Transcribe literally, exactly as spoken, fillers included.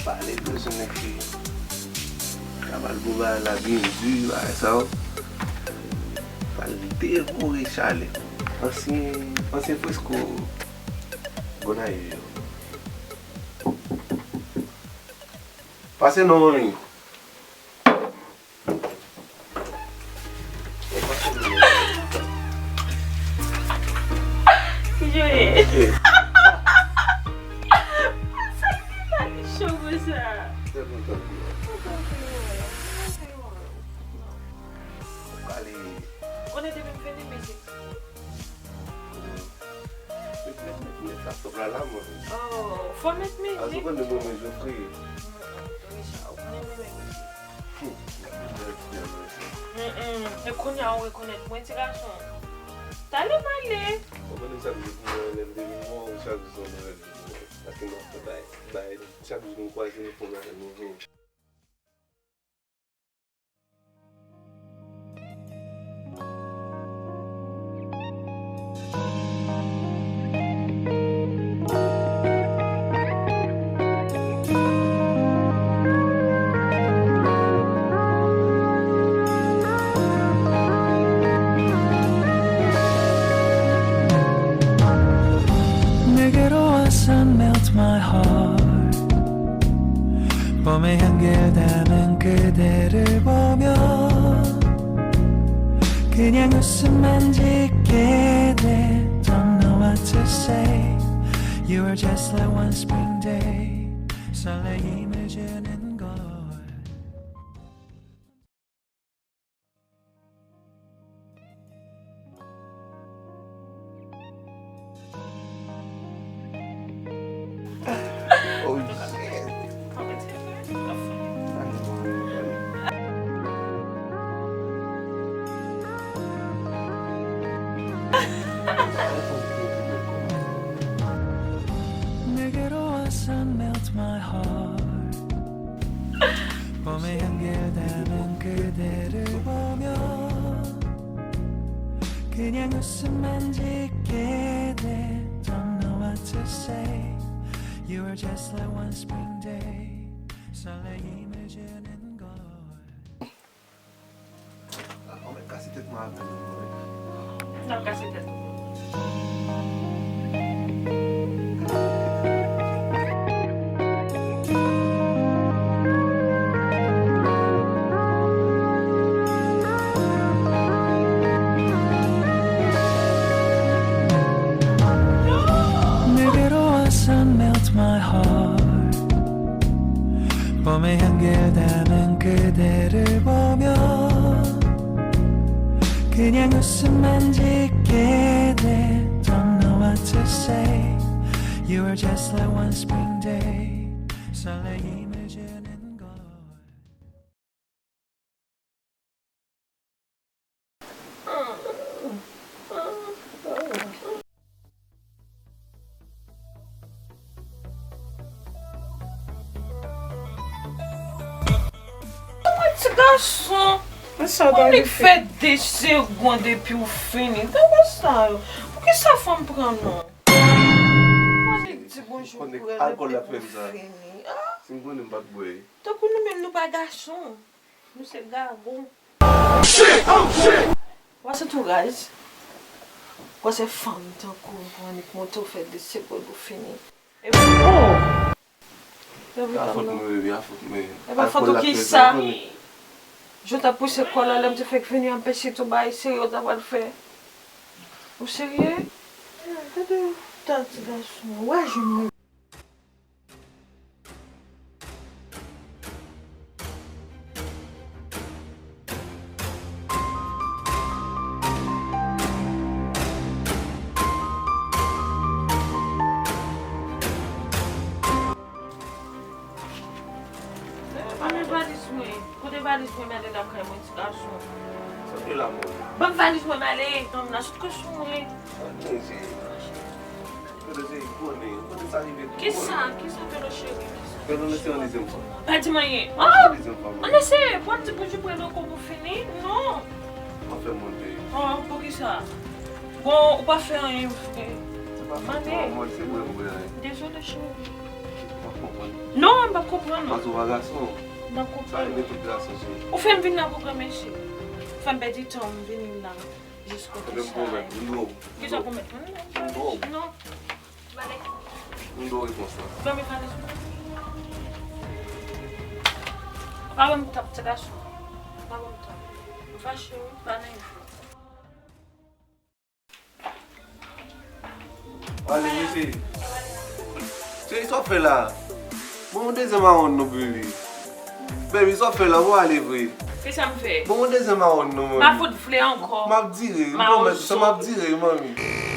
Pale dlo sou nèg fini. Ka pral bon bagay la byen di, bagay sa yo. Pral devore chalè. Ansyen, ansyen fresko Gonayiv yo. Pase non, manmi. Kijan w ye? Sa ki la li cho konsa? Mwen kontan pou ou. Mwen kontan pou ou. Ou pale. Konnen depi m vini, mizik. Met, met, met, met laptop la, la, mwen. Oh, fò met mizik. A, ou konn mwen, mwen, Jofre. Mm, mm, Richard, ou konnen mwen renmen mizik. Hmm, mwen, mwen, mwen, mwen. Mm, mm. E kounye a ou rekonèt mwen, ti gason. Talè m ale. Ou konnen chak jou pou mwen, lè m te vin wè w, chak jou se yon nouvèl jou pou mwen. Paske m ap fè bay, bay, chak jou nou kwaze, nou fè yon bagay nouvo. 내게로 와서 melt my heart. 봄의 향기를 담은 그대를 보면 그냥 웃음만 짓게 돼. Don't know what to say. You are just like one spring day. 설레임을 주는 걸. Oh, shit. 내게로 와서 melt my heart. 봄의 향기를 담은 그대를 보면 그냥 웃음만 짓게 돼. Don't know what to say. You are just like one spring day. 설레임을 주는 걸. N ap kase tèt nou avè l, wi. N ap kase tèt nou. 내게로 와서 melt my heart. 봄의 향기를 담은 그대를 보면 그냥 웃음만 짓게 돼. Don't know what to say. You are just like one spring day. 설레임을 주는 걸. Mwen ti gason. Mwen lik fè de segonn epi w fini. Gade sa yo. Poukisa fanm pran non? Mwen lik di bonjou pou rèl epi pou fini. Ah. Si m konnen m p ap bwè. Tankou nou menm nou pa gason. Nou se gagon. Wè se tou raz. Wè se fanm tankou ou annik monte w fè de segonn ou fini. E oh! Epa fòt mwen, bebe, a fòt mwen. Epa fòt ou kisa? Je w t ap pouse kò la, lè m te fèk vini anpeche tou bagay serye w ta pral fè. Ou serye? Gade ta ti gason. Wè jwenn mwen. Ban m valiz mwen. Kote valiz mwen, m ale lakay mwen, ti gason. Sa te la, mwen? Ban m valiz mwen, m ale. Non, m nan sot kòch mwen. Sa te, se Velo se konnen, konnen sa rive tou. Kisa? Kisa Velo cheri? Kisa? Velo, nou se yon dezyèm fwa. Pa di m anyen. Oh! Yon dezyèm fwa, mwen. Ann eseye, pou w ap di bonjou pou Velo kou pou fini? Non. Ou pa fè monte. Oh, poukisa? Bon, ou pa fè anyen vre. Mande. Mwen, se mwen, mwen. Dezole, cheri. Non, m p ap konprann. Paske w pa gason. M p ap konprann. Sa rive tout gason, cheri. Ou fè m vin la pou granmesi. Ou fè m pèdi tan m vini la. Jis pou tout sa. Kisa pou mèt mwen? Non. M dwe repons la. Ban m mekanizm. Pa ban m tap, ti gason. Pa ban m tap. M fache wi, pa nan yon jou. Ale mesye. Cheri, sa w ap fè la? Bon, yon dezyèm awonn non, baby. Baby, sa w ap fè la? Bon, ale vre. Kisa m fè? Bon, yon dezyèm awonn non, manmi. M a fout vle ankò. M ap dire, m pwomèt ou sa, m ap dire, manmi.